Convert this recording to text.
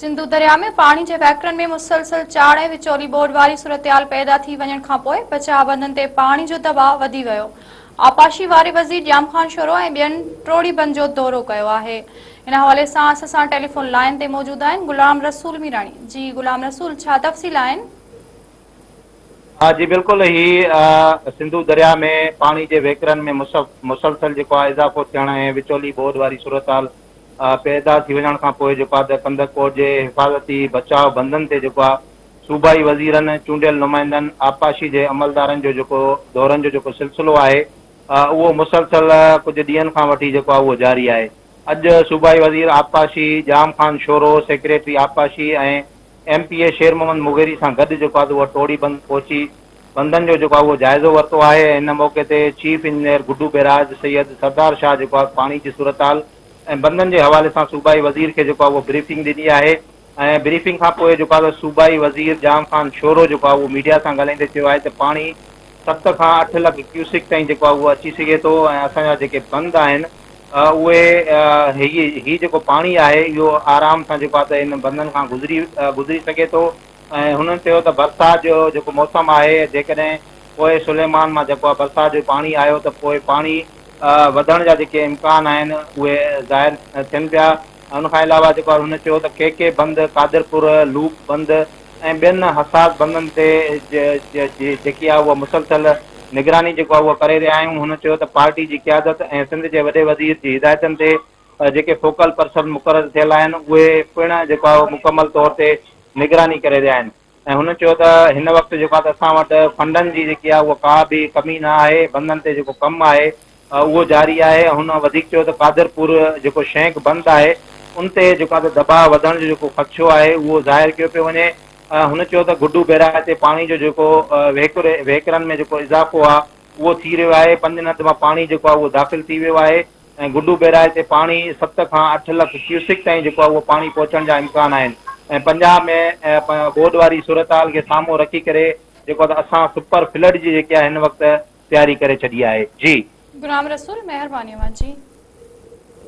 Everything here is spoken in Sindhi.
سنڌو درياء ۾ پاڻي جي وهڪرن ۾ مسلسل چاڙهه ۽ وچولي ٻوڏ واري صورتحال پيدا ٿي وڃڻ کانپوء بچاء بندن تي پاڻي جو دٻاء وڌي ويو. آبپاشي واري وزير ڄام خان شورو ۽ ٻين ٽوڙي بند جو دورو ڪيو آهي. ان حوالي سان اسان سان ٽيليفون لائين تي موجود آهن غلام رسول ميراڻي. جي غلام رسول ڇا تفصيل آهن؟ ها جي بلڪل هي سنڌو درياء ۾ پاڻي جي وهڪرن ۾ مسلسل جيڪو آهي اضافو ٿيڻ ۽ وچولي ٻوڏ واري صورتحال پيدا ٿي وڃڻ کان پوء جيڪو آهي ته ڪنڌڪوٽ جي حفاظتي بچاء بندن تي جيڪو آهي صوبائي وزيرن، چونڊيل نمائندن، آبپاشي جي عملدارن جو جيڪو دورن جو جيڪو سلسلو آهي اهو مسلسل ڪجهه ڏينهن کان وٺي جيڪو آهي اهو جاري آهي. اڄ صوبائي وزير آبپاشي ڄام خان شورو، سيڪريٽري آبپاشي ۽ M P A Sher Muhammad Mugheri سان گڏ جيڪو آهي اهو ٽوڙي بند پهچي بندن جو جيڪو آهي اهو جائزو ورتو آهي ۽ ان موقعي تي chief engineer Guddu barrage Syed Sardar Shah جيڪو آهي پاڻي جي صورتحال ۽ بندن جي حوالي سان صوبائي وزير کي جيڪو آهي اهو بريفنگ ڏني آهي ۽ بريفنگ کان پوء جيڪو آهي صوبائي وزير ڄام خان شورو جيڪو آهي اهو ميڊيا سان ڳالهائيندي چيو آهي ته پاڻي ست کان اٺ لک ڪيوسڪ تائين جيڪو آهي اهو اچي سگهي ٿو ۽ اسان جا جيڪي بند آهن اهي هي هي جيڪو پاڻي آهي اهو آرام سان جيڪو آهي ته ان بندن کان گذري گذري سگهي ٿو ۽ هنن چيو ته برسات جو جيڪو موسم آهي جيڪڏهن ڪوهه سليمان مان جيڪو آهي برسات جو پاڻي آيو ته پوء پاڻي وڌڻ جا جيڪي امڪان آهن اهي ظاهر ٿين پيا ان کان علاوه جيڪو آهي هن چيو ته ڪي ڪي بند قادرپور لوپ بند ۽ ٻين حساس بندن تي جيڪي آهي اها مسلسل نگراني جيڪو آهي اها ڪري رهيا آهيون هن چيو ته پارٽي جي قيادت ۽ سنڌ جي وڏي وزير جي هدايتن تي جيڪي فوڪل پرسن مقرر ٿيل آهن اهي پڻ جيڪو آهي مڪمل طور تي نگراني ڪري رهيا آهن ۽ هن چيو ته هن وقت جيڪو آهي ته اسان وٽ فنڊن جي جيڪي آهي اها ڪا به ڪمي نه آهي بندن تي جيڪو ڪم آهي اهو جاري آهي هن وڌيڪ چيو ته قادرپور جيڪو شينڪ بند آهي ان تي جيڪو آهي ته دٻاء وڌڻ جو جيڪو خدشو آهي اهو ظاهر ڪيو پيو وڃي هن چيو ته گڊو بيراج تي پاڻي جو جيڪو وهڪرن ۾ جيڪو اضافو آهي اهو ٿي رهيو آهي پنج ند مان پاڻي جيڪو آهي اهو داخل ٿي ويو آهي ۽ گڊو بيراج تي پاڻي ست کان اٺ لک ڪيوسڪ تائين جيڪو آهي اهو پاڻي پهچڻ جا امڪان آهن ۽ پنجاب ۾ ٻوڏ واري صورتحال کي سامهون رکي ڪري جيڪو آهي ته اسان سپر فلڊ جي جيڪي آهي هن وقت تياري ڪري ڇڏي آهي جي. غلام رسول مهرباني اوهان جي.